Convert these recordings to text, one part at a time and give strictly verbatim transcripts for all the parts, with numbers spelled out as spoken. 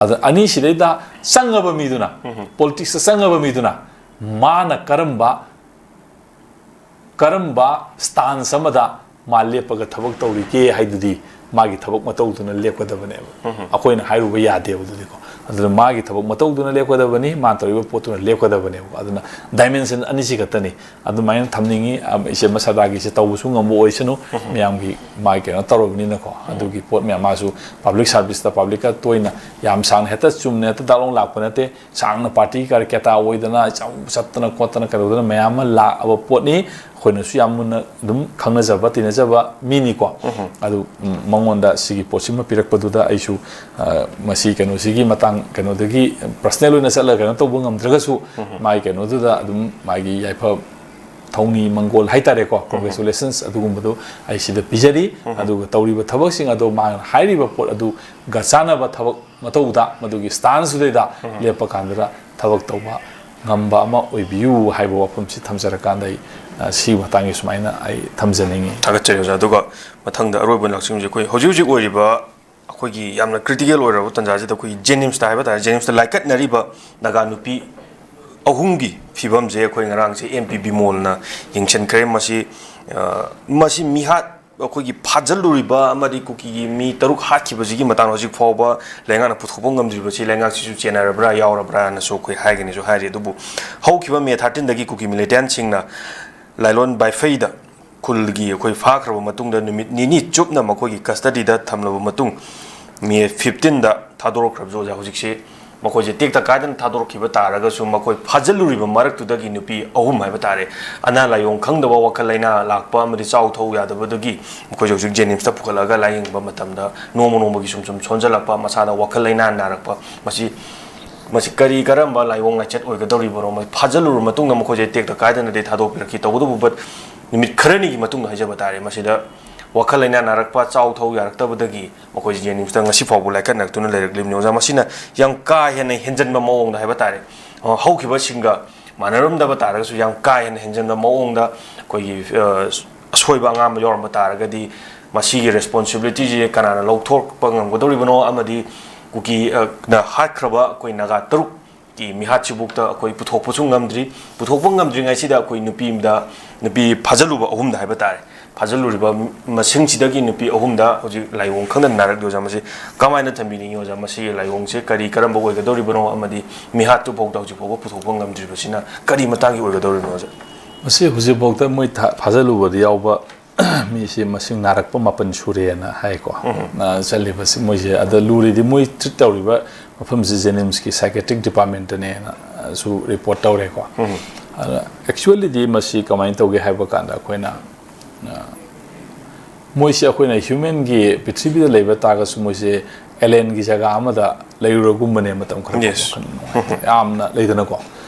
ꯑꯗ ꯑꯅꯤꯁꯤꯗꯩꯗ ꯆꯪꯉꯕ ꯃꯤꯗꯨꯅ, ꯄꯣꯂꯤꯇꯤꯛꯁꯇ ꯆꯪꯉꯕ ꯃꯤꯗꯨꯅ ꯃꯥꯅ ꯀꯔꯝꯕ, ꯀꯔꯝꯕ ꯁ꯭ꯇꯥꯟꯁ ꯑꯃꯗ ꯃꯥ ꯂꯦꯞꯄꯒ ꯊꯕꯛ ꯇꯧꯔꯤꯒꯦ ꯍꯥꯏꯗꯨꯗꯤ ꯃꯥꯒꯤ ꯊꯕꯛ ꯃꯇꯧꯗꯨꯅ ꯂꯦꯞꯀꯗꯕꯅꯦꯕ꯫ ꯑꯩꯈꯣꯏꯅ ꯍꯥꯏꯔꯨꯕ ꯌꯥꯗꯦꯕ ꯑꯗꯨꯗꯤꯀꯣ꯫ ꯑꯗꯨꯅ ꯃꯥꯒꯤ ꯊꯕꯛ ꯃꯇꯧꯗꯨꯅ ꯂꯦꯞꯀꯗꯕꯅꯤ, ꯃꯥꯅ ꯇꯧꯔꯤꯕ ꯄꯣꯠꯇꯨꯅ ꯂꯦꯞꯀꯗꯕꯅꯦꯕ꯫ ꯑꯗꯨꯅ ꯗꯥꯏꯃꯦꯟꯁꯟ ꯑꯅꯤꯁꯤ ꯈꯛꯇꯅꯤ꯫ ꯑꯗꯨꯃꯥꯏꯅ ꯊꯝꯅꯤꯡꯉꯤ꯫ ꯑꯝ, ꯏꯆꯦ ꯃꯁꯥꯗꯥꯒꯤꯁꯦ ꯇꯧꯕꯁꯨ ꯉꯝꯕ ꯑꯣꯏꯁꯅꯨ, ꯃꯌꯥꯝꯒꯤ ꯃꯥꯒꯤ ꯀꯩꯅꯣ ꯇꯧꯔꯕꯅꯤꯅꯀꯣ꯫ ꯑꯗꯨꯒꯤ ꯄꯣꯠ ꯃꯌꯥꯝ, ꯃꯥꯁꯨ ꯄꯕ꯭ꯂꯤꯛ ꯁꯥꯔꯚꯤꯁꯇ, ꯄꯕ꯭ꯂꯤꯛꯀ ꯇꯣꯏꯅ ꯌꯥꯝ ꯁꯥꯡꯅ ꯍꯦꯛꯇ ꯆꯨꯝꯅ ꯍꯦꯛꯇ ꯗꯥꯛꯂꯣꯡ ꯂꯥꯛꯄ ꯅꯠꯇꯦ꯫ ꯁꯥꯡꯅ ꯄꯥꯔꯇꯤ ꯀꯔꯤ ꯀꯦꯇꯥ ꯑꯣꯏꯗꯅ ꯆꯠ-, ꯆꯠꯇꯅ ꯈꯣꯠꯇꯅ ꯀꯩꯗꯧꯗꯅ ꯃꯌꯥꯝ ꯑꯃ ꯂꯥꯛꯑꯕ ꯄꯣꯠꯅꯤ꯫ ꯑꯩꯈꯣꯏꯅꯁꯨ ꯌꯥꯝ ꯃꯨꯟꯅ ꯑꯗꯨꯝ ꯈꯪꯅꯖꯕ ꯇꯤꯟꯅꯖꯕ ꯃꯤꯅꯤꯀꯣ꯫ ꯑꯗꯨ, ꯎꯝ, ꯃꯉꯣꯟꯗ ꯁꯤꯒꯤ ꯄꯣꯠꯁꯤꯃ ꯄꯤꯔꯛꯄꯗꯨꯗ ꯑꯩꯁꯨ, ꯑ, ꯃꯁꯤ ꯀꯩꯅꯣꯁꯤꯒꯤ ꯃꯇꯥꯡ, ꯀꯩꯅꯣꯗꯒꯤ ꯄꯔꯁꯅꯦꯜ ꯑꯣꯏꯅ ꯆꯠꯂꯒ ꯀꯩꯅꯣ ꯇꯧꯕ ꯉꯝꯗ꯭ꯔꯒꯁꯨ, ꯃꯥꯒꯤ ꯀꯩꯅꯣꯗꯨꯗ ꯑꯗꯨꯝ ꯃꯥꯒꯤ ꯌꯥꯏꯐ ꯊꯧꯅꯤ ꯃꯪꯒꯣꯜ ꯍꯥꯏꯇꯥꯔꯦꯀꯣ, ꯀꯣꯡꯒ꯭ꯔꯦꯆꯨꯂꯦꯁꯟꯁ ꯑꯗꯨꯒꯨꯝꯕꯗꯣ ꯑꯩ ꯁꯤꯗ ꯄꯤꯖꯔꯤ꯫ ꯑꯗꯨꯒ ꯇꯧꯔꯤꯕ ꯊꯕꯛꯁꯤꯡ ꯑꯗꯣ ꯃꯥꯅ ꯍꯥꯏꯔꯤꯕ ꯄꯣꯠ ꯑꯗꯨꯒ ꯆꯥꯟꯅꯕ ꯊꯕꯛ ꯃꯇꯧꯗ, ꯃꯗꯨꯒꯤ ꯁ꯭ꯇꯥꯟꯁꯇꯨꯗꯩꯗ ꯂꯦꯞꯄ ꯀꯥꯟꯗꯨꯗ ꯊꯕꯛ ꯇꯧꯕ ꯉꯝꯕ ꯑꯃ ꯑꯣꯏꯕꯤꯌꯨ ꯍꯥꯏꯕ ꯋꯥꯐꯝꯁꯤ ꯊꯝꯖꯔꯀꯥꯟꯗ ꯑꯩ, ꯑ, ꯁꯤꯒꯤ ꯃꯇꯥꯡꯒꯤ ꯁꯨꯃꯥꯏꯅ ꯑꯩ ꯊꯝꯖꯅꯤꯡꯉꯤ꯫ ꯊꯥꯒꯠꯆꯔꯤ ꯑꯣꯖꯥ꯫ ꯑꯗꯨꯒ ꯃꯊꯪꯗ ꯑꯔꯣꯏꯕ ꯑꯣꯏꯅ ꯂꯥꯛꯆꯅꯤꯡꯕꯁꯦ, ꯑꯩꯈꯣꯏ ꯍꯧꯖꯤꯛ ꯍꯧꯖꯤꯛ ꯑꯣꯏꯔꯤꯕ ꯑꯩꯈꯣꯏꯒꯤ ꯌꯥꯝꯅ ꯀ꯭ꯔꯤꯇꯤꯀꯦꯜ ꯑꯣꯏꯔꯕ ꯇꯥꯟꯖꯥꯁꯤꯗ ꯑꯩꯈꯣꯏꯒꯤ ꯖꯦꯅꯤꯝꯁꯇ ꯍꯥꯏꯕ ꯇꯥꯔꯦ, ꯖꯦꯅꯤꯝꯁꯇ ꯂꯥꯏꯀꯠꯅꯔꯤꯕ ꯅꯥꯒꯥ ꯅꯨꯄꯤ ꯑꯍꯨꯝꯒꯤ ꯐꯤꯕꯝꯁꯦ ꯑꯩꯈꯣꯏ ꯉꯔꯥꯡꯁꯦ ꯑꯦꯝ ꯄꯤ ꯕꯤꯃꯣꯜꯅ ꯌꯦꯡꯁꯤꯟꯈ꯭ꯔꯦ꯫ ꯃꯁꯤ, ꯑ, ꯃꯁꯤ ꯃꯤꯍꯥꯠ, ꯑꯩꯈꯣꯏꯒꯤ ꯐꯥꯖꯤꯜꯂꯨꯔꯤꯕ ꯑꯃꯗꯤ ꯀꯨꯀꯤꯒꯤ ꯃꯤ ꯇꯔꯨꯛ ꯍꯥꯠꯈꯤꯕꯁꯤꯒꯤ ꯃꯇꯥꯡꯗ ꯍꯧꯖꯤꯛ ꯐꯥꯎꯕ ꯂꯩꯉꯥꯛꯅ ꯄꯨꯊꯣꯛꯄ ꯉꯝꯗ꯭ꯔꯤꯕꯁꯤ ꯂꯩꯉꯥꯛꯁꯤꯁꯨ ꯆꯦꯟꯅꯔꯕ꯭ꯔꯥ, ꯌꯥꯎꯔꯕ꯭ꯔꯥꯅꯁꯨ ꯑꯩꯈꯣꯏ ꯍꯥꯏꯒꯅꯤꯁꯨ ꯍꯥꯏꯔꯤ꯫ ꯑꯗꯨꯕꯨ ꯍꯧꯈꯤꯕ ꯃꯦ ꯊꯥꯔꯇꯤꯟꯗꯒꯤ ꯀꯨꯀꯤ ꯃꯤꯂꯤꯇꯦꯟꯁꯤꯡꯅ ꯂꯥꯏꯂꯣꯟ ꯕꯥꯏꯐꯩꯗ ꯈꯨꯜꯒꯤ ꯑꯩꯈꯣꯏ ꯐꯥꯈ꯭ꯔꯕ ꯃꯇꯨꯡꯗ ꯅꯨꯃꯤꯠ ꯅꯤꯅꯤ ꯆꯨꯞꯅ ꯃꯈꯣꯏꯒꯤ ꯀꯁꯇꯗꯤꯗ ꯊꯝꯂꯕ ꯃꯇꯨꯡ, ꯃꯦ ꯐꯤꯐꯇꯤꯟꯗ ꯊꯥꯗꯣꯔꯛꯈ꯭ꯔꯕꯁꯨ ꯑꯣꯖꯥ, ꯍꯧꯖꯤꯛꯁꯦ ꯃꯈꯣꯏꯁꯦ ꯇꯦꯛꯇ ꯀꯥꯏꯗꯅ ꯊꯥꯗꯣꯔꯛꯈꯤꯕ ꯇꯥꯔꯒꯁꯨ, ꯃꯈꯣꯏ ꯐꯥꯖꯤꯜꯂꯨꯔꯤꯕ ꯃꯔꯛꯇꯨꯗꯒꯤ ꯅꯨꯄꯤ ꯑꯍꯨꯝ ꯍꯥꯏꯕ ꯇꯥꯔꯦ, ꯑꯅꯥ ꯂꯥꯏꯌꯣꯡ ꯈꯪꯗꯕ, ꯋꯥꯈꯜ ꯂꯩꯅꯥ ꯂꯥꯛꯄ ꯑꯃꯗꯤ ꯆꯥꯎ ꯊꯛꯎ ꯌꯥꯗꯕꯗꯒꯤ ꯃꯈꯣꯏꯁꯦ ꯍꯧꯖꯤꯛ ꯖꯦꯅꯤꯝꯁꯇ ꯄꯨꯈꯠꯂꯒ ꯂꯥꯌꯦꯡꯕ ꯃꯇꯝꯗ ꯅꯣꯡꯃ ꯅꯣꯡꯃꯒꯤ ꯁꯨꯝ ꯁꯨꯝ ꯁꯣꯟꯖꯜꯂꯛꯄ, ꯃꯁꯥꯗ ꯋꯥꯈꯜ ꯂꯩꯅꯥ ꯅꯥꯔꯛꯄ, ꯃꯁꯤ, ꯃꯁꯤ ꯀꯔꯤ ꯀꯔꯝꯕ ꯂꯥꯏꯑꯣꯡ ꯂꯥꯏꯆꯠ ꯑꯣꯏꯒꯗꯧꯔꯤꯕꯅꯣ? ꯃꯁꯤ ꯐꯥꯖꯤꯜꯂꯨꯔꯕ ꯃꯇꯨꯡꯗ ꯃꯈꯣꯏꯁꯦ ꯇꯦꯛꯇ ꯀꯥꯏꯗꯅꯗꯤ ꯊꯥꯗꯣꯛꯄꯤꯔꯛꯈꯤ꯫ ꯇꯧꯕꯇꯕꯨ, but ꯅꯨꯃꯤꯠ ꯈꯔꯅꯤꯒꯤ ꯃꯇꯨꯡꯗ ꯍꯥꯏꯖꯕ ꯇꯥꯔꯦ, ꯃꯁꯤꯗ ꯋꯥꯈꯜ ꯂꯩꯅꯥ ꯅꯥꯔꯛꯄ, ꯆꯥꯎ ꯊꯛꯎ ꯌꯥꯔꯛꯇꯕꯗꯒꯤ ꯃꯈꯣꯏꯁꯦ ꯖꯦꯅꯤꯝꯁꯇ ꯉꯁꯤ ꯐꯥꯎꯕ ꯂꯥꯏꯀꯠꯅꯔꯛꯇꯨꯅ ꯂꯩꯔꯛꯂꯤꯕꯅꯤ꯫ ꯑꯣꯖꯥ, ꯃꯁꯤꯅ ꯌꯥꯝ ꯀꯥ ꯍꯦꯟꯅ ꯍꯦꯟꯖꯟꯕ ꯃꯑꯣꯡꯗ ꯍꯥꯏꯕ ꯇꯥꯔꯦ, ꯑ, ꯍꯧꯈꯤꯕꯁꯤꯡꯒ ꯃꯥꯟꯅꯔꯝꯗꯕ ꯇꯥꯔꯒꯁꯨ ꯌꯥꯝ ꯀꯥ ꯍꯦꯟꯅ ꯍꯦꯟꯖꯟꯕ ꯃꯑꯣꯡꯗ ꯑꯩꯈꯣꯏꯒꯤ, ꯑ, ꯑꯁꯣꯏꯕ ꯑꯉꯥꯝꯕ ꯌꯥꯎꯔꯝꯕ ꯇꯥꯔꯒꯗꯤ ꯃꯁꯤꯒꯤ ꯔꯦꯁꯄꯣꯟꯁꯤꯕꯤꯂꯤꯇꯤꯁꯦ ꯀꯅꯥꯅ ꯂꯧꯊꯣꯛꯄ ꯉꯝꯒꯗꯧꯔꯤꯕꯅꯣ? ꯑꯃꯗꯤ ꯀꯨꯀꯤ ꯑ, ꯅ ꯍꯥꯠꯈ꯭ꯔꯕ ꯑꯩꯈꯣꯏ ꯅꯥꯒꯥ ꯇꯔꯨꯛꯀꯤ ꯃꯤꯍꯥꯠꯁꯤꯐꯥꯎꯗ ꯑꯩꯈꯣꯏ ꯄꯨꯊꯣꯛꯄꯁꯨ ꯉꯝꯗ꯭ꯔꯤ꯫ ꯄꯨꯊꯣꯛꯄ ꯉꯝꯗ꯭ꯔꯤꯉꯩꯁꯤꯗ ꯑꯩꯈꯣꯏ ꯅꯨꯄꯤ ꯑꯃꯗ, ꯅꯨꯄꯤ ꯐꯥꯖꯜꯂꯨꯕ ꯑꯍꯨꯝꯗ ꯍꯥꯏꯕ ꯇꯥꯔꯦ, ꯐꯥꯖꯜꯂꯨꯔꯤꯕ ꯃꯁꯤꯡꯁꯤꯗꯒꯤ ꯅꯨꯄꯤ ꯑꯍꯨꯝꯗ ꯍꯧꯖꯤꯛ ꯂꯥꯏꯑꯣꯡ ꯈꯪꯗꯅ ꯅꯥꯔꯛꯂꯤ꯫ ꯑꯣꯖꯥ, ꯃꯁꯤ ꯀꯃꯥꯏꯅ ꯊꯝꯕꯤꯅꯤꯡꯉꯤ? ꯑꯣꯖꯥ, ꯃꯁꯤꯒꯤ ꯂꯥꯏꯑꯣꯡꯁꯦ ꯀꯔꯤ ꯀꯔꯝꯕ ꯑꯣꯏꯒꯗꯧꯔꯤꯕꯅꯣ, ꯑꯃꯗꯤ ꯃꯤꯍꯥꯠꯇꯨ ꯐꯥꯎꯗ ꯍꯧꯖꯤꯛ ꯐꯥꯎꯕ ꯄꯨꯊꯣꯛꯄ ꯉꯝꯗ꯭ꯔꯤꯕꯁꯤꯅ ꯀꯔꯤ ꯃꯇꯥꯡꯒꯤ ꯑꯣꯏꯒꯗꯧꯔꯤꯕꯅꯣ, ꯑꯣꯖꯥ? ꯃꯁꯤ ꯍꯧꯖꯤꯛꯐꯥꯎꯗ ꯃꯣꯏ ꯊꯥ-, ꯐꯥꯖꯜꯂꯨꯕꯗ ꯌꯥꯎꯕ ꯃꯤꯁꯤ ꯃꯁꯤꯡ ꯅꯥꯔꯛꯄ ꯃꯥꯄꯟ ꯁꯨꯔꯦꯅ ꯍꯥꯏꯀꯣ꯫ ꯎꯝ꯫ ꯑ, ꯆꯠꯂꯤꯕꯁꯤ ꯃꯣꯏꯁꯦ꯫ ꯑꯗ ꯂꯨꯔꯤꯗꯤ ꯃꯣꯏ ꯇ꯭ꯔꯤꯠ ꯇꯧꯔꯤꯕ ꯃꯐꯝꯁꯤ ꯖꯦꯅꯤꯝꯁꯀꯤ psychiatric department ꯇꯅꯦꯅꯁꯨ ꯔꯤꯄꯣꯔꯠ ꯇꯧꯔꯦꯀꯣ꯫ ꯎꯝ꯫ ꯑꯗ actually ꯗꯤ ꯃꯁꯤ ꯀꯃꯥꯏꯅ ꯇꯧꯒꯦ ꯍꯥꯏꯕ ꯀꯥꯟꯗ ꯑꯩꯈꯣꯏꯅ, ꯑ, ꯃꯣꯏꯁꯦ ꯑꯩꯈꯣꯏꯅ human ꯒꯤ ꯄ꯭ꯔꯤꯊꯤꯕꯤꯗ ꯂꯩꯕ ꯇꯥꯔꯒꯁꯨ ꯃꯣꯏꯁꯦ alien ꯒꯤ ꯖꯒꯥ ꯑꯃꯗ ꯂꯩꯔꯨꯔꯒꯨꯝꯕꯅꯦ꯫ ꯃꯇꯝ ꯈꯔ Yes. ꯋꯥꯈꯜ ꯅꯨꯡꯉꯥꯏꯇꯦ꯫ ꯌꯥꯝꯅ ꯂꯩꯗꯅꯀꯣ,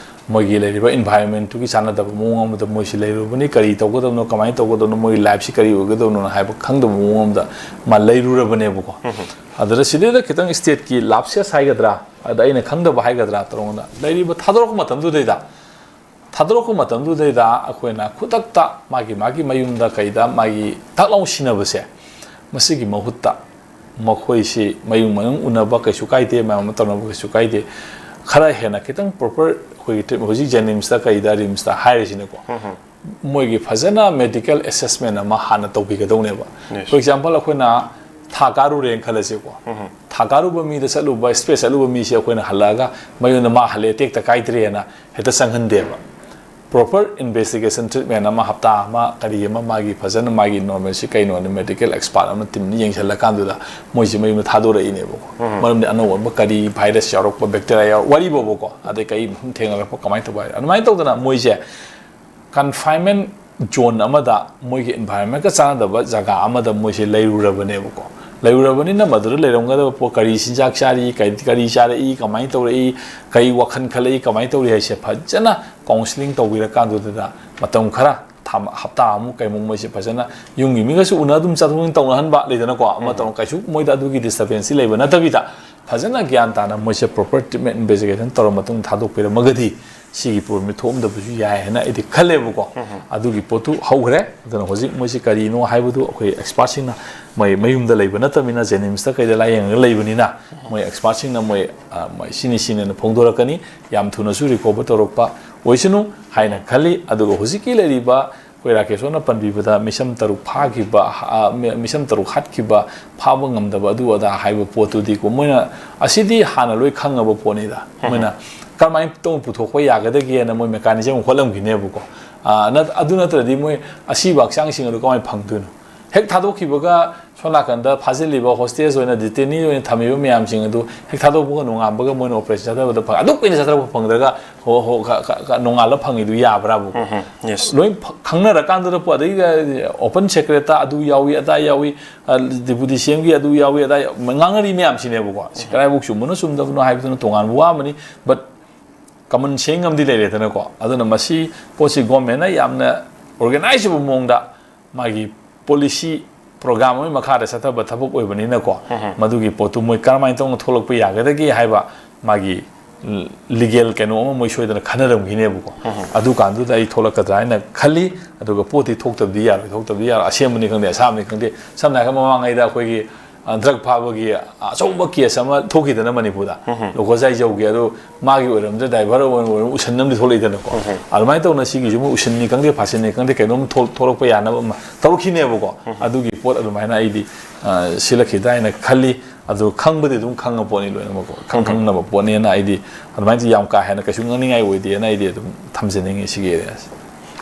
ꯃꯣꯏꯒꯤ ꯂꯩꯔꯤꯕ environment ꯇꯨꯒꯤ ꯆꯥꯟꯅꯗꯕ ꯃꯑꯣꯡ ꯑꯃꯗ ꯃꯣꯏꯁꯤ ꯂꯩꯔꯨꯕꯅꯤ꯫ ꯀꯔꯤ ꯇꯧꯒꯗꯕꯅꯣ, ꯀꯃꯥꯏꯅ ꯇꯧꯒꯗꯕꯅꯣ, ꯃꯣꯏꯒꯤ life ꯁꯤ ꯀꯔꯤ ꯑꯣꯏꯒꯗꯕꯅꯣ ꯍꯥꯏꯕ ꯈꯪꯗꯕ ꯃꯑꯣꯡ ꯑꯃꯗ ꯃꯥ ꯂꯩꯔꯨꯔꯕꯅꯦꯕꯀꯣ꯫ ꯑꯗꯨꯗ ꯁꯤꯗꯩꯗ ꯈꯤꯇꯪ state ꯀꯤ lapses ꯍꯥꯏꯒꯗ꯭ꯔꯥ, ꯑꯗ ꯑꯩꯅ ꯈꯪꯗꯕ ꯍꯥꯏꯒꯗ꯭ꯔꯥ, ꯇꯧꯔꯒ ꯂꯩꯔꯤꯕ ꯊꯥꯗꯣꯔꯛꯄ ꯃꯇꯝꯗꯨꯗꯩꯗ, ꯊꯥꯗꯣꯔꯛꯄ ꯃꯇꯝꯗꯨꯗꯩꯗ ꯑꯩꯈꯣꯏꯅ ꯈꯨꯗꯛꯇ ꯃꯥꯒꯤ, ꯃꯥꯒꯤ ꯃꯌꯨꯝꯗ ꯀꯩꯗ ꯃꯥꯒꯤ ꯊꯛ ꯂꯥꯎ ꯁꯤꯟꯅꯕꯁꯦ, ꯃꯁꯤꯒꯤ ꯃꯍꯨꯠꯇ ꯃꯈꯣꯏꯁꯤ ꯃꯌꯨꯝ ꯃꯅꯨꯡ ꯎꯅꯕ ꯀꯩꯁꯨ ꯀꯥꯏꯗꯦ, ꯃꯌꯥꯝ ꯑꯃ ꯇꯧꯅꯕ ꯀꯩꯁꯨ ꯀꯥꯏꯗꯦ꯫ ꯈꯔ ꯍꯦꯟꯅ ꯈꯤꯇꯪ proper ꯑꯩꯈꯣꯏꯒꯤ treat-, ꯍꯧꯖꯤꯛ ꯖꯦꯅꯤꯝꯁꯇ ꯀꯩꯗ, ꯔꯤꯝꯁꯇ ꯍꯥꯏꯔꯤꯁꯤꯅꯀꯣ, ꯎꯝ ꯍꯝ꯫ ꯃꯣꯏꯒꯤ ꯐꯖꯅ medical assessment ꯑꯃ ꯍꯥꯟꯅ ꯇꯧꯕꯤꯒꯗꯧꯅꯦꯕ꯫ Yes. For example, ꯑꯩꯈꯣꯏꯅ ꯊꯥ ꯀꯥꯔꯨꯔꯦꯅ ꯈꯜꯂꯁꯤꯀꯣ꯫ ꯎꯝ ꯍꯝ꯫ ꯊꯥ ꯀꯥꯔꯨꯕ ꯃꯤꯗ ꯆꯠꯂꯨꯕ, space ꯆꯠꯂꯨꯕ ꯃꯤꯁꯦ ꯑꯩꯈꯣꯏꯅ ꯍꯜꯂꯛꯑꯒ ꯃꯌꯨꯝꯗ ꯃꯥ ꯍꯜꯂꯛꯑꯦ, ꯇꯦꯛꯇ ꯀꯥꯏꯗ꯭ꯔꯦꯅ ꯍꯦꯛꯇ ꯆꯪꯍꯟꯗꯦꯕ꯫ Proper investigation treatment ꯑꯃ, ꯍꯞꯇꯥ ꯑꯃ ꯀꯔꯤ ꯑꯃ ꯃꯥꯒꯤ ꯐꯖꯅ ꯃꯥꯒꯤ normalꯁꯤ ꯀꯩꯅꯣꯅ medical expert ꯑꯃ teamꯅ ꯌꯦꯡꯁꯤꯜꯂꯀꯥꯟꯗꯨꯗ ꯃꯣꯏꯁꯤ ꯃꯌꯨꯝꯗ ꯊꯥꯗꯣꯔꯛꯏꯅꯦꯕꯀꯣ꯫ ꯎꯝ꯫ ꯃꯔꯝꯗꯤ ꯑꯅꯧꯕ ꯀꯔꯤ virus ꯌꯥꯎꯔꯛꯄ, bacteria ꯌꯥꯎꯔꯛꯄ, ꯋꯥꯔꯤꯕꯣꯕꯀꯣ, ꯑꯗꯩ ꯀꯔꯤ ꯃꯐꯝ ꯊꯦꯡꯅꯔꯛꯄ, ꯀꯃꯥꯏꯅ ꯇꯧꯕ ꯍꯥꯏ-, ꯑꯗꯨꯃꯥꯏꯅ ꯇꯧꯗꯅ ꯃꯣꯏꯁꯦ confinement zone ꯑꯃꯗ, ꯃꯣꯏꯒꯤ environmentꯀ ꯆꯥꯟꯅꯗꯕ ꯖꯒꯥ ꯑꯃꯗ ꯃꯣꯏꯁꯦ ꯂꯩꯔꯨꯔꯕꯅꯦꯕꯀꯣ꯫ ꯂꯩꯔꯨꯔꯕꯅꯤꯅ ꯃꯗꯨꯗ ꯂꯩꯔꯝꯒꯗꯕ ꯄꯣꯠ, ꯀꯔꯤ ꯆꯤꯟꯖꯥꯛ ꯆꯥꯔꯤ, ꯀꯔꯤ, ꯀꯔꯤ ꯆꯥꯔꯛꯏ, ꯀꯃꯥꯏꯅ ꯇꯧꯔꯛꯏ, ꯀꯔꯤ ꯋꯥꯈꯜ ꯈꯜꯂꯛꯏ, ꯀꯃꯥꯏꯅ ꯇꯧꯔꯤ ꯍꯥꯏꯁꯦ ꯐꯖꯅ counselling ꯇꯧꯕꯤꯔꯀꯥꯟꯗꯨꯗ ꯃꯇꯝ ꯈꯔ, ꯊꯥ ꯑꯃ, ꯍꯞꯇꯥ ꯑꯃꯨꯛ ꯀꯩꯃꯨꯛ ꯃꯣꯏꯁꯦ ꯐꯖꯅ ꯌꯨꯝꯒꯤ ꯃꯤꯒꯁꯨ ꯎꯅ ꯑꯗꯨꯝ ꯆꯠꯊꯣꯛ ꯆꯠꯁꯤꯟ ꯇꯧꯅꯍꯟꯕ ꯂꯩꯗꯅꯀꯣ, ꯑꯃ ꯎꯝ꯫ ꯇꯧꯔ ꯀꯩꯁꯨ ꯃꯣꯏꯗ ꯑꯗꯨꯒꯤ disturbanceꯁꯤ ꯂꯩꯕ ꯅꯠꯇꯕꯤꯗ ꯐꯖꯅ ꯒ꯭ꯌꯥꯟ ꯇꯥꯅ ꯃꯣꯏꯁꯦ proper treatment investigation ꯇꯧꯔ ꯃꯇꯨꯡ ꯊꯥꯗꯣꯛꯄꯤꯔꯝꯃꯒꯗꯤ ꯁꯤꯒꯤ ꯄ꯭ꯔꯣꯕ꯭ꯂꯦꯝꯁꯤ ꯊꯣꯛꯑꯝꯗꯕꯁꯨ ꯌꯥꯏ ꯍꯥꯏꯅ ꯑꯩꯗꯤ ꯈꯜꯂꯦꯕꯀꯣ꯫ ꯑꯗꯨꯒꯤ ꯄꯣꯠꯇꯨ ꯍꯧꯈ꯭ꯔꯦ꯫ ꯑꯗꯨꯅ ꯍꯧꯖꯤꯛ ꯃꯣꯏꯁꯤ ꯀꯔꯤꯅꯣ ꯍꯥꯏꯕꯗꯨ ꯑꯩꯈꯣꯏ ꯑꯦꯛꯁꯄꯥꯔꯠꯁꯤꯡꯅ, ꯃꯣꯏ ꯃꯌꯨꯝꯗ ꯂꯩꯕ ꯅꯠꯇꯕꯅꯤꯅ, ꯖꯦꯅꯤꯝꯁꯇ ꯀꯩꯗ ꯂꯥꯏꯌꯦꯡꯉꯒ ꯂꯩꯕꯅꯤꯅ, ꯃꯣꯏ ꯑꯦꯛꯁꯄꯥꯔꯠꯁꯤꯡꯅ ꯃꯣꯏ, ꯑ, ꯃꯣꯏ ꯁꯤꯅꯤ ꯁꯤꯅꯤꯅ ꯐꯣꯡꯗꯣꯔꯛꯀꯅꯤ꯫ ꯌꯥꯝ ꯊꯨꯅꯁꯨ ꯔꯤꯀꯣꯚꯔ ꯇꯧꯔꯛꯄ ꯑꯣꯏꯁꯅꯨ ꯍꯥꯏꯅ ꯈꯜꯂꯤ꯫ ꯑꯗꯨꯒ ꯍꯧꯖꯤꯛꯀꯤ ꯂꯩꯔꯤꯕ ꯑꯩꯈꯣꯏ ꯔꯥꯀꯦꯁ ꯍꯣꯏꯅ ꯄꯟꯕꯤꯕꯗ ꯃꯤꯁꯝ ꯇꯔꯨꯛ ꯐꯥꯈꯤꯕ, ꯑ, ꯃꯤ-, ꯃꯤꯁꯝ ꯇꯔꯨꯛ ꯍꯥꯠꯈꯤꯕ, ꯐꯥꯕ ꯉꯝꯗꯕ, ꯑꯗꯨ ꯑꯗꯥ ꯍꯥꯏꯕ ꯄꯣꯠꯇꯨꯗꯤꯀꯣ, ꯃꯣꯏꯅ ꯑꯁꯤꯗꯤ ꯍꯥꯟꯅ ꯂꯣꯏ ꯈꯪꯉꯕ ꯄꯣꯠꯅꯤꯗ꯫ ꯃꯣꯏꯅ ꯀꯔꯝꯍꯥꯏꯅ ꯇꯧꯅ ꯄꯨꯊꯣꯛꯄ ꯌꯥꯒꯗꯒꯦꯅ ꯃꯣꯏ ꯃꯦꯀꯥꯅꯤꯖꯝ ꯑꯃ ꯍꯣꯠꯂꯝꯈꯤꯅꯦꯕꯀꯣ꯫ ꯑ, ꯅꯠ-, ꯑꯗꯨ ꯅꯠꯇ꯭ꯔꯗꯤ ꯃꯣꯏ ꯑꯁꯤꯕ ꯍꯛꯆꯥꯡꯁꯤꯡ ꯑꯗꯨ ꯀꯃꯥꯏꯅ ꯐꯪꯗꯣꯏꯅꯣ? ꯍꯦꯛ ꯊꯥꯗꯣꯛꯈꯤꯕꯒ ꯁꯣꯝ ꯅꯥꯀꯟꯗ ꯐꯥꯖꯤꯜꯂꯤꯕ ꯍꯣꯁꯇꯦꯖ ꯑꯣꯏꯅ, ꯗꯤꯇꯦꯅꯤ ꯑꯣꯏꯅ ꯊꯝꯃꯤꯕ ꯃꯌꯥꯝꯁꯤꯡ ꯑꯗꯨ ꯍꯦꯛ ꯊꯥꯗꯣꯛꯄꯒ ꯅꯣꯡꯉꯥꯟꯕꯒ ꯃꯣꯏꯅ ꯑꯣꯄꯔꯦꯁꯟ ꯆꯠꯊꯕꯗ ꯐꯪ-, ꯑꯗꯨꯛ ꯀꯨꯏꯅ ꯆꯠꯊꯔꯛꯄ ꯐꯪꯗ꯭ꯔꯒ ꯍꯣ-, ꯍꯣ-, ꯈ-, ꯈ-, ꯈ-, ꯅꯣꯡꯉꯥꯜꯂ ꯐꯪꯉꯤꯗꯨ ꯌꯥꯕ꯭ꯔꯥꯕꯨ? ꯎꯝ, ꯎꯝ, yes. ꯂꯣꯏ ꯐ-, ꯈꯪꯅꯔꯀꯥꯟꯗꯨꯗ ꯄꯣ-, ꯑꯗꯩ, ꯑ, ꯑꯣꯄꯟ ꯁꯦꯀ꯭ꯔꯦꯠꯇ ꯑꯗꯨ ꯌꯥꯎꯏ, ꯑꯗꯥ ꯌꯥꯎꯏ, ꯑ, ꯗꯤꯄꯨꯇꯤ ꯁꯤ ꯑꯦꯝꯒꯤ ꯑꯗꯨ ꯌꯥꯎꯏ, ꯑꯗꯥ ꯌꯥꯎ-, ꯉꯥꯡꯅꯔꯤ ꯃꯌꯥꯝꯁꯤꯅꯦꯕꯀꯣ꯫ ꯁꯤ ꯀꯗꯥꯏꯐꯥꯎ ꯆꯨꯝꯕꯅꯣ ꯆꯨꯝꯗꯕꯅꯣ ꯍꯥꯏꯕꯗꯨꯅ ꯇꯣꯉꯥꯟꯕ ꯋꯥ ꯑꯃꯅꯤ꯫ But ꯀꯃꯟ ꯁꯦꯟꯁ ꯑꯃꯗꯤ ꯂꯩꯔꯦꯗꯅꯀꯣ꯫ ꯑꯗꯨꯅ ꯃꯁꯤ ꯄꯣꯠꯁꯤ ꯒꯣꯔꯃꯦꯟꯅ ꯌꯥꯝꯅ ꯑꯣꯔꯒꯅꯥꯏꯖ ꯑꯣꯏꯕ ꯃꯑꯣꯡꯗ ꯃꯥꯒꯤ ꯄꯣꯂꯤꯁꯤ ꯄ꯭ꯔꯣꯒ꯭ꯔꯥꯝ ꯑꯃꯒꯤ ꯃꯈꯥꯗ ꯆꯠꯊꯕ ꯊꯕꯛ ꯑꯣꯏꯕꯅꯤꯅꯀꯣ, ꯎꯝ꯫ ꯃꯗꯨꯒꯤ ꯄꯣꯠꯇꯨ ꯃꯣꯏ ꯀꯔꯝꯍꯥꯏꯅ ꯇꯧꯅ ꯊꯣꯛꯂꯛꯄ ꯌꯥꯒꯗꯒꯦ ꯍꯥꯏꯕ ꯃꯥꯒꯤ ꯂꯤꯒꯦꯜ ꯀꯩꯅꯣ ꯑꯃ ꯃꯣꯏ ꯁꯣꯏꯗꯅ ꯈꯟꯅꯔꯝꯈꯤꯅꯦꯕꯀꯣ꯫ ꯎꯝ꯫ ꯑꯗꯨꯀꯥꯟꯗꯨꯗ ꯑꯩ ꯊꯣꯛꯂꯛꯀꯗ꯭ꯔꯥ ꯍꯥꯏꯅ ꯈꯜꯂꯤ꯫ ꯑꯗꯨꯒ ꯄꯣꯠꯇꯤ ꯊꯣꯛꯇꯕꯗꯤ ꯌꯥꯔꯣꯏ, ꯊꯣꯛꯇꯕꯗꯤ ꯌꯥꯔꯣꯏ, ꯑꯁꯦꯡꯕꯅꯤ ꯈꯪꯗꯦ, ꯑꯁꯥꯕꯅꯤ ꯈꯪꯗꯦ꯫ ꯁꯝꯅ ꯍꯥꯏꯔꯒ ꯃꯃꯥꯡꯉꯩꯗ ꯑꯩꯈꯣꯏꯒꯤ, ꯑ, ꯗ꯭ꯔꯒ ꯐꯥꯕꯒꯤ ꯑꯆꯧꯕ ꯀꯦꯁ ꯑꯃ ꯊꯣꯛꯈꯤꯗꯅ ꯃꯅꯤꯄꯨꯔꯗ, ꯎꯝ꯫ ꯂꯨꯀꯣ ꯖꯥꯏꯖꯧꯒꯤ, ꯑꯗꯨ ꯃꯥꯒꯤ ꯑꯣꯏꯔꯝꯗ꯭ꯔꯦ, ꯗ꯭ꯔꯥꯏꯚꯔ ꯑꯣꯏꯅ ꯑꯣꯏꯔꯝ ꯎꯁꯟ ꯑꯃꯗꯤ ꯊꯣꯛꯂꯛꯏꯗꯅꯀꯣ꯫ ꯎꯝ꯫ ꯑꯗꯨꯃꯥꯏꯅ ꯇꯧꯅ ꯁꯤꯒꯤꯁꯨ ꯃꯣꯏ ꯎꯁꯟꯅꯤ ꯈꯪꯗꯦ, ꯐꯥꯁꯟꯅꯤ ꯈꯪꯗꯦ, ꯀꯩꯅꯣꯝ ꯊꯣꯛ-, ꯊꯣꯛꯂꯛꯄ ꯌꯥꯅꯕ ꯑꯃ ꯇꯧꯔꯛꯈꯤꯅꯦꯕꯀꯣ꯫ ꯎꯝ꯫ ꯑꯗꯨꯒꯤ ꯄꯣꯠ ꯑꯗꯨꯃꯥꯏꯅ ꯑꯩꯗꯤ, ꯑ, ꯁꯤꯜꯂꯛꯈꯤꯗ꯭ꯔꯥ ꯍꯥꯏꯅ ꯈꯜꯂꯤ꯫ ꯑꯗꯨ ꯈꯪꯕꯗꯤ ꯑꯗꯨꯝ ꯈꯪꯉ ꯄꯣꯠꯅꯤ ꯂꯣꯏꯅꯃꯛꯀꯣ꯫ ꯈꯪ-, ꯎꯝ꯫ ꯈꯪꯅꯕ ꯄꯣꯠꯅꯦꯅ ꯑꯩꯗꯤ ꯑꯗꯨꯃꯥꯏꯅ ꯌꯥꯝ ꯀꯥ ꯍꯦꯟꯅ ꯀꯩꯁꯨ ꯉꯥꯡꯅꯤꯡꯉꯥꯏ ꯑꯣꯏꯗꯦꯅ ꯑꯩꯗꯤ ꯑꯗꯨꯝ ꯊꯝꯖꯅꯤꯡꯉꯤ ꯁꯤꯒꯤ ꯑꯦꯔꯤꯌꯥꯁꯦ꯫